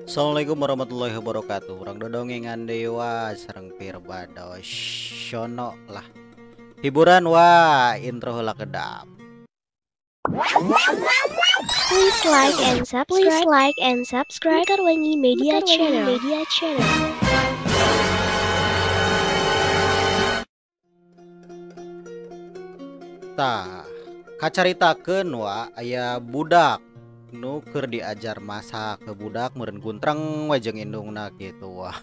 Assalamualaikum warahmatullahi wabarakatuh. Urang dodongengan dewa sareng Firbadosono lah. Hiburan wah intro heula kedap. Please like and subscribe. Please like and subscribe. Mekarwangi Media Channel. Media Channel. Tah, kacaritakeun wa aya budak nu keur diajar masak ke budak meureun guntreng we jeung indungna kitu wah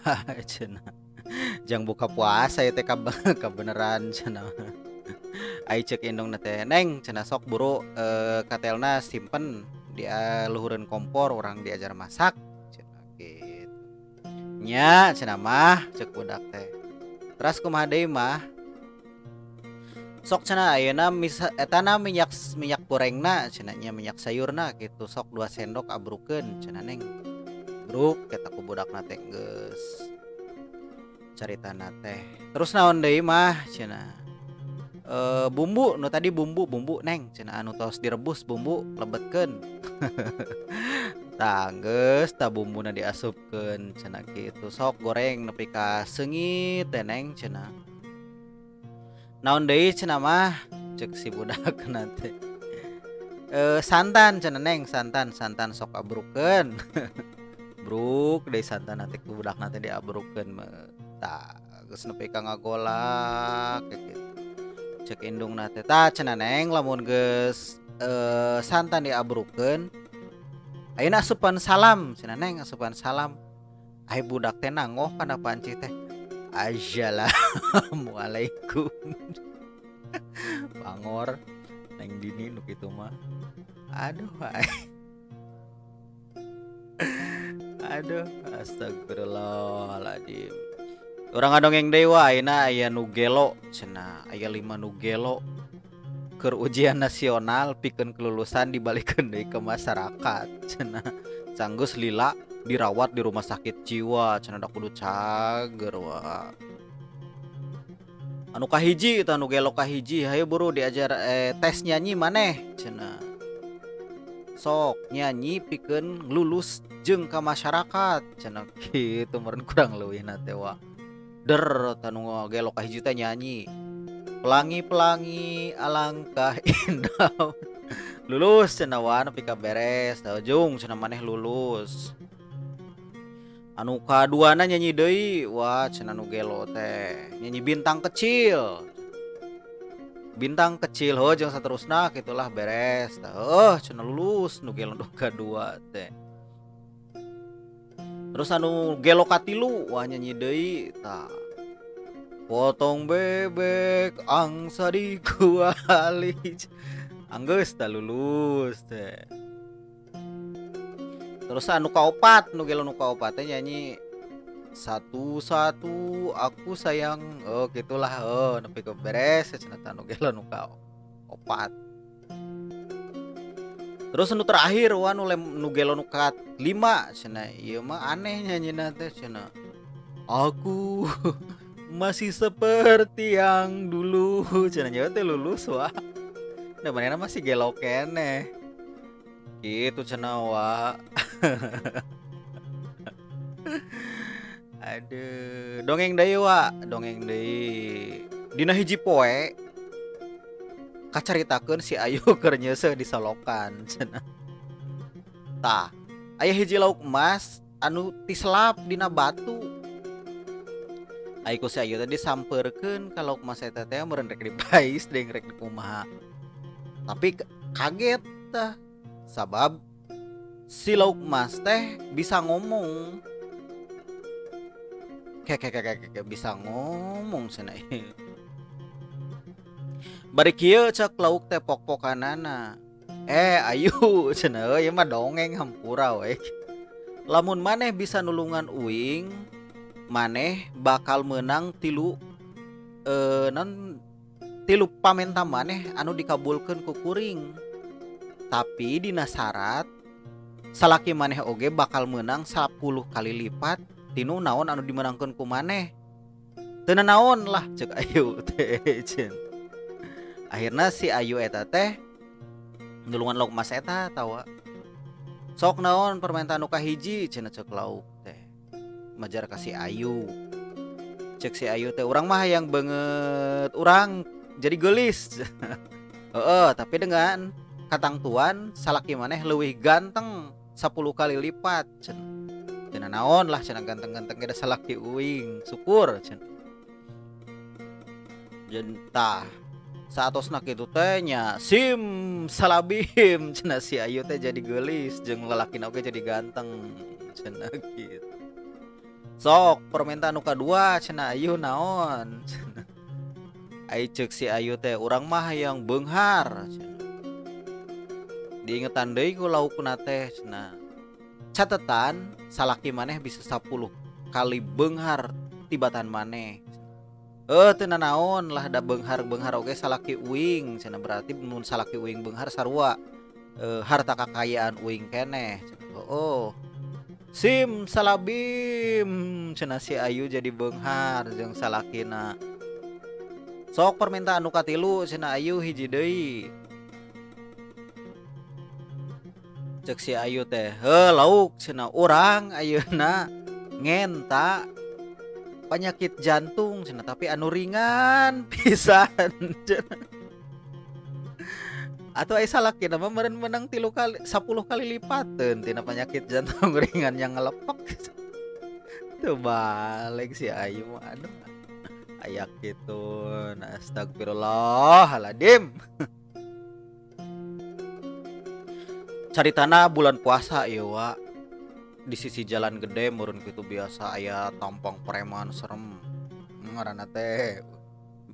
cenah. Jang buka puasa ieu teh kabeneran cenah. Ai ceuk indungna teh, "Neng, cenah sok buru katelna simpen di luhureun kompor urang diajar masak." Cenah kitu. Nya cenah mah ceuk budak teh. Teras kumaha deui mah? Sok cenah ayeuna etana minyak gorengna cenah nya minyak sayurna kitu sok 2 sendok abrukeun cenah neng. Bruk eta ku budakna teh geus caritana teh. Terus naon deui mah cenah? Bumbu nu tadi bumbu neng cenah anu tos direbus bumbu lebetkeun. Tah geus tah bumbuna diasupkeun cenah kitu sok goreng nepi ka seungit teh neng cenah. Naon deui cenah mah ceuk si budakna teh. Santan cenah neng, santan sok abrukeun. Bruk deui santan teh ku budakna teh diabrukeun tah geus nepi ka ngagolak kitu. Ceuk indungna teh, "Tah cenah neng lamun geus santan diabrukeun ayeuna asupan salam cenah neng, asupan salam." Ai budak teh nangoh kana panci teh. Assalamualaikum. Bangor neng Dini nu kitu mah. Aduh ai. Aduh astagfirullahaladzim. Urang ngadongeng deui wa ayeuna aya nu gelo cenah, aya 5 nu gelo keur ujian nasional pikeun kelulusan dibalikeun deui ke masyarakat cenah. Sanggeus lila dirawat di rumah sakit jiwa cenah da kudu cager wa. Anu kahiji tah nu gelo kahiji hayu buru diajar tes nyanyi maneh cenah. Sok nyanyi pikeun lulus jeung ka masyarakat cenah kitu meureun kurang leuwihna teh wa. Der tah nu gelo kahiji teh nyanyi. Pelangi-pelangi alangkah indah. Lulus cenah wa nepi ka beres tah ujung cenah maneh lulus. Anu kaduana nyanyi deui wah cenah nu gelo teh nyanyi bintang kecil. Bintang kecil heuh jeung saterusna kitulah beres tah heuh cenah lulus nu gelo nu kadua teh. Terus anu gelo katilu wah nyanyi deui tah. Potong bebek angsa di kuali. Anggeus tah lulus teh. Terus anu kaopat nu gelo nu kaopat teh nyanyi satu-satu aku sayang. Oh gitulah oh nepi ka beres cenah tah nu gelo nu kaopat. Terus nu terakhir wah nu gelo nu ka-5 cenah ieu mah aneh nyanyina teh cenah. Aku masih seperti yang dulu cenah nya teh lulus wah. Nah manehna masih gelo keneh. Gitu cenah wa. Aduh, dongeng deui wa, dongeng deui. Dina hiji poe kacaritakeun si Ayu keur nyeuseuh di solokan cenah. Tah, aya hiji lauk emas anu tiselap dina batu. Ai ku si Ayu teh disampeurkeun ka lauk emas eta teh meureun rek dipais deui rek dikumaha. Tapi kaget tah. Sabab si lauk emas teh bisa ngomong. Kayak bisa ngomong cenah. Bari kieu cek lauk teh pok-pokanana. Ayu cenah ieu mah dongeng hampura we. Lamun maneh bisa nulungan uing, maneh bakal meunang tilu non tilu pamenta maneh anu dikabulkeun ku kuring. Tapi dina syarat salaki maneh oge bakal meunang 10 kali lipat tinu naon anu dimenangkeun ku maneh. Teu naon lah ceuk Ayu teh ceun. Akhirna si Ayu eta teh nulungan lauk emas eta tawa. Sok naon permintaan nu kahiji cenah cek lauk teh. Majar ka si Ayu. Cek si Ayu teh urang mah hayang banget urang jadi geulis. Heeh, tapi dengan katangtuan salaki maneh leuwih ganteng 10 kali lipat cenah. Cenah naon lah cenah ganteng-ganteng ge da salaki uing, syukur cenah. Jentah saatosna kitu teh nya sim salabim cenah si Ayu teh jadi geulis jeung lalakina oge jadi ganteng cenah kitu. Sok permintaan nu kadua cenah Ayu naon cenah. Ai ceuk si Ayu teh urang mah hayang beunghar cenah. Diingetan deui ku laukna teh cenah. Catetan salaki maneh bisa 10 kali beunghar tibatan maneh. Teu nanaon lah da beunghar-beunghar oge salaki uing cenah, berarti mun salaki uing beunghar sarua harta kakayaan uing keneh. Oh. Sim salabim cenah si Ayu jadi beunghar jeung salakina. Sok permintaan nu katilu cenah Ayu hiji deui. Cek si Ayu teh, heuh lauk cenah urang ayeuna ngenta penyakit jantung cenah tapi anu ringan pisan cenah. Atuh ai salakina mah meureun meunang 3 kali 10 kali lipateun tina penyakit jantung ringan yang ngelepek. Teu balik si Ayu mah aduh. Aya kitu, astagfirullahaladzim. Caritana bulan puasa ieu wa. Di sisi jalan gede meureun kitu biasa aya tampang preman serem. Ngaranna teh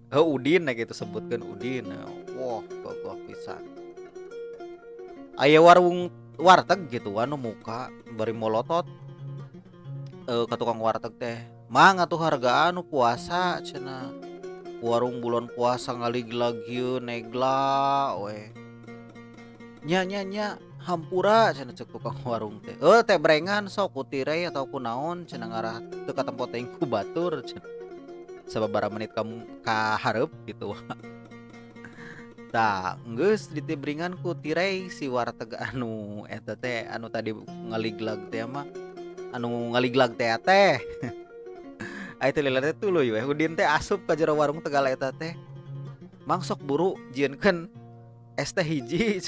heuh Udin kitu sebutkeun Udin. Wah, gogah pisan. Aya warung warteg gitu anu muka bari molotot ka tukang warteg teh. Mang atuh harga anu puasa cenah. Warung bulan puasa ngaliglag ieu negla we. Nya nya nya hampura cenah cek tukang warung teh. Teh brengan sok ku tirai atau ku naon cenah ngarah teu katempo teuing ku batur cenah. Sababaraha menit kamu ka hareup gitu. Tah geus ditibringan ku tirai si warteg anu eta teh anu tadi ngaliglag teh mah anu ngaliglag teh teh. Ai teh lila teh tuluy we Udin teh asup ka jero warung Tegal eta teh. Mang sok buru jieunkeun es teh hiji.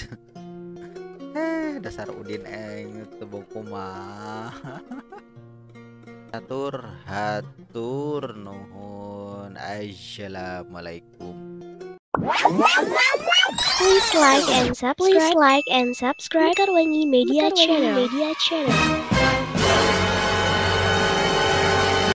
Dasar Udin eng teu kumaha. Hatur hatur nuhun. Assalamualaikum. Please like and subscribe. Please like and subscribe. Mekarwangi Media Channel.